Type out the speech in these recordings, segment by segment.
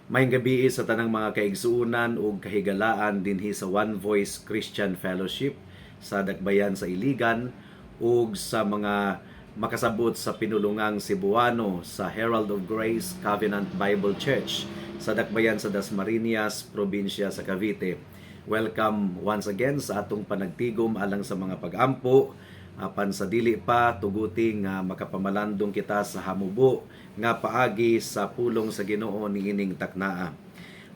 Maayong gabii sa tanang mga kaigsuonan ug kahigalaan dinhi sa One Voice Christian Fellowship sa Dakbayan sa Iligan ug sa mga makasabot sa pinulungang Cebuano sa Herald of Grace Covenant Bible Church sa Dakbayan sa Dasmariñas, probinsya sa Cavite. Welcome once again sa atong panagtigom alang sa mga pag-ampo. Apan sa dili pa, tuguti nga makapamalandong kita sa hamubo nga paagi sa pulong sa Ginoo niining taknaa.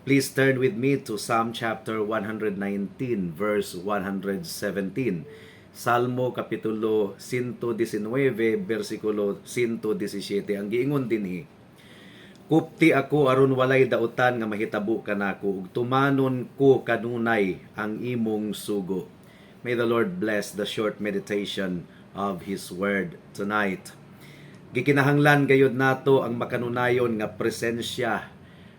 Please turn with me to Psalm chapter 119 verse 117. Salmo kapitulo 119 bersikulo 117. Ang giingon dinhi: "Kupti ako aron walay dautan nga mahitabo kanako ug tumanon ko kanunay ang imong sugo." May the Lord bless the short meditation of His Word tonight. Gikinahanglan gayud nato ang makanunayon nga presensya,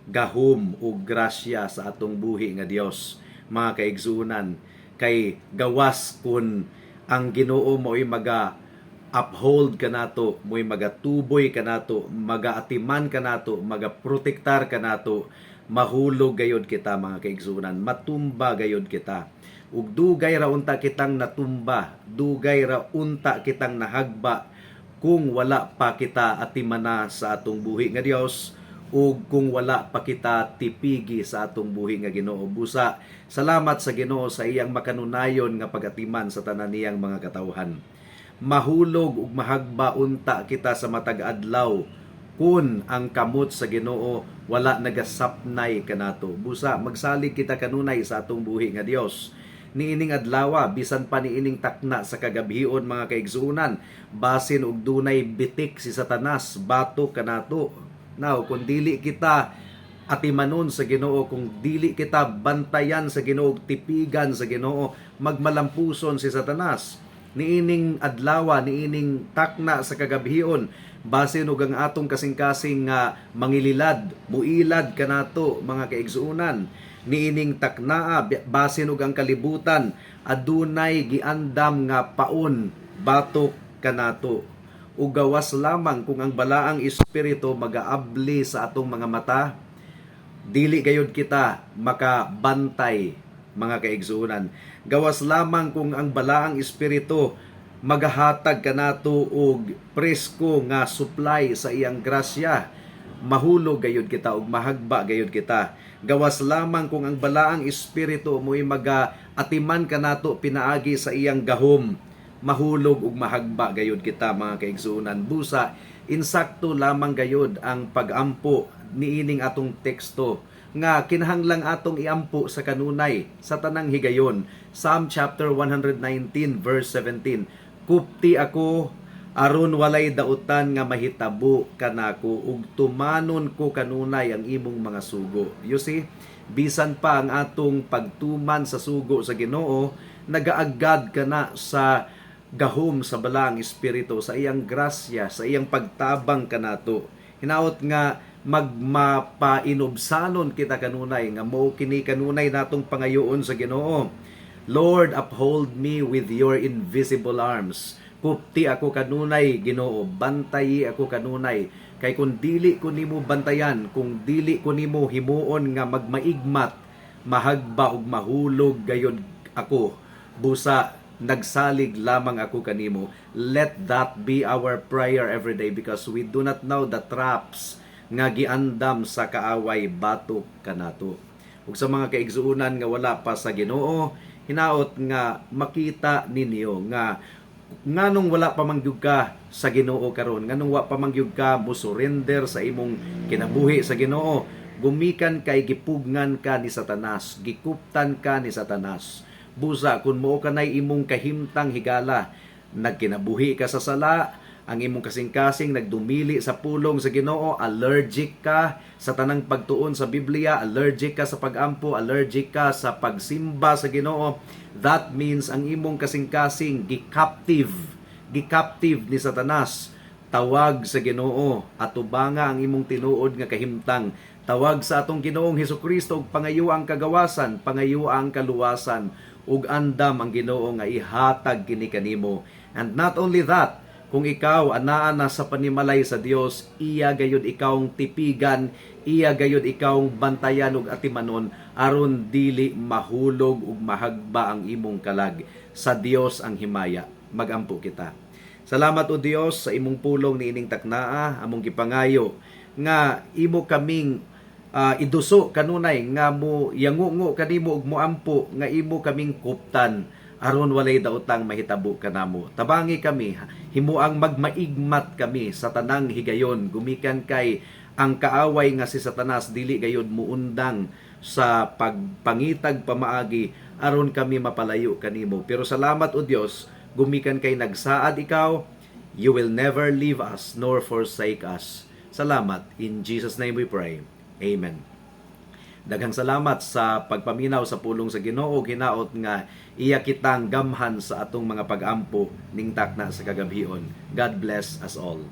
gahom ug grasya sa atong buhi nga Dios, mga kaigsuonan, kay gawas kun ang Ginoo mo'y maga uphold kanato, mo'y magatuboy kanato, magaatiman kanato, magaprotektar kanato, mahulog gayod kita, mga kaigsuonan, matumba gayod kita. Ug dugay ra unta kitang natumba, dugay ra unta kitang nahagba kung wala pa kita atimana sa atong buhi nga Dios ug kung wala pa kita tipigi sa atong buhi nga Ginoo. Busa, salamat sa Ginoo sa iyang makanunayon nga pagatiman sa tanan niyang mga katawhan. Mahulog ug mahagba unta kita sa matag adlaw kun ang kamot sa Ginoo wala nagasapnay kanato. Busa, magsalig kita kanunay sa atong buhi nga Dios. Niining adlawa, bisan pa niining takna sa kagabhion, mga kaigsuonan, basin og dunay bitik si Satanas batok kanato. Now, kung dili kita atimanon sa Ginoo, kung dili kita bantayan sa Ginoo, tipigan sa Ginoo, magmalampuson si Satanas. Niining adlawa, niining takna sa kagabhion, basin og ang atong kasing-kasing nga mangililad, muilad kanato, mga kaigsuonan. Niining taknaa, basin og ang kalibutan adunay giandam nga paon batok kanato. Ug gawas lamang kung ang Balaang Espiritu magaabli sa atong mga mata, dili gayud kita makabantay, mga kaigsuonan. Gawas lamang kung ang Balaang Espiritu magahatag kanato og presko nga supply sa iyang grasya, mahulog gayud kita ug mahagba gayud kita. Gawas lamang kung ang Balaang Espiritu mo'y maga atiman kanato pinaagi sa iyang gahom, mahulog ug mahagba gayud kita, mga kaigsuonan. Busa, insakto lamang gayud ang pagampo niining atong teksto nga kinahanglang atong iampo sa kanunay sa tanang higayon. Psalm chapter 119 verse 17: "Kupti ako aron walay dautan nga mahitabo kanako ug tumanon ko kanunay ang imong mga sugo." You see, bisan pa ang atong pagtuman sa sugo sa Ginoo nagaagad kana sa gahom sa Balaang Espiritu, sa iyang grasya, sa iyang pagtabang kanato. Hinaot nga magmapainubsanon kita kanunay nga mao kini kanunay natong pangayoon sa Ginoo. "Lord, uphold me with your invisible arms." Kupti ako kanunay, Ginoo, bantayi ako kanunay. Kay kung dili ko nimo bantayan, kung dili ko nimo himuon nga magmaigmat, mahagba ug mahulog gayud ako. Busa nagsalig lamang ako kanimo. Let that be our prayer every day because we do not know the traps nga giandam sa kaaway batok kanato. Ug sa mga kaigsuonan nga wala pa sa Ginoo, hinaot nga makita ninyo nga nganong wala pa man gyud ka sa Ginoo karon, nganong wa pa man gyud ka mo surrender sa imong kinabuhi sa Ginoo, gumikan kay gipugngan ka ni Satanas, gikuptan ka ni Satanas. Busa kung mao kanay imong kahimtang higala, nagkinabuhi ka sa sala, ang imong kasing-kasing nagdumili sa pulong sa Ginoo, allergic ka sa tanang pagtuon sa Biblia, allergic ka sa pagampo, allergic ka sa pagsimba sa Ginoo. That means ang imong kasing-kasing gicaptive, gicaptive ni Satanas. Tawag sa Ginoo, atubanga ang imong tinuod nga kahimtang. Tawag sa atong Ginoong Hesukristo ug pangayo ang kagawasan, pangayo ang kaluwasan, ug andam ang Ginoo nga ihatag kini kanimo. And not only that, Kung ikaw anaa na sa panimalay sa Dios, iya gayud ikawng tipigan, iya gayud ikawng bantayan ug atimanon aron dili mahulog ug mahagba ang imong kalag. Sa Dios ang himaya. Magampo kita. Salamat, O Dios, sa imong pulong niining taknaa. Among gipangayo nga imo kaming iduso kanunay nga mo yangungo kanimo ug moampo nga imo kaming kuptan aron walay daotang mahitabo kanamo. Tabangi kami, himuang magmaigmat kami sa tanang higayon gumikan kay ang kaaway nga si Satanas dili gayud muundang sa pagpangitag pamaagi aron kami mapalayo kanimo. Pero salamat, O Dios, gumikan kay nagsaad ikaw, you will never leave us nor forsake us. Salamat. In Jesus' name we pray. Amen. Daghang salamat sa pagpaminaw sa pulong sa Ginoo. Hinaot nga iya kitang gamhan sa atong mga pagampo ning takna sa kagabhion. God bless us all.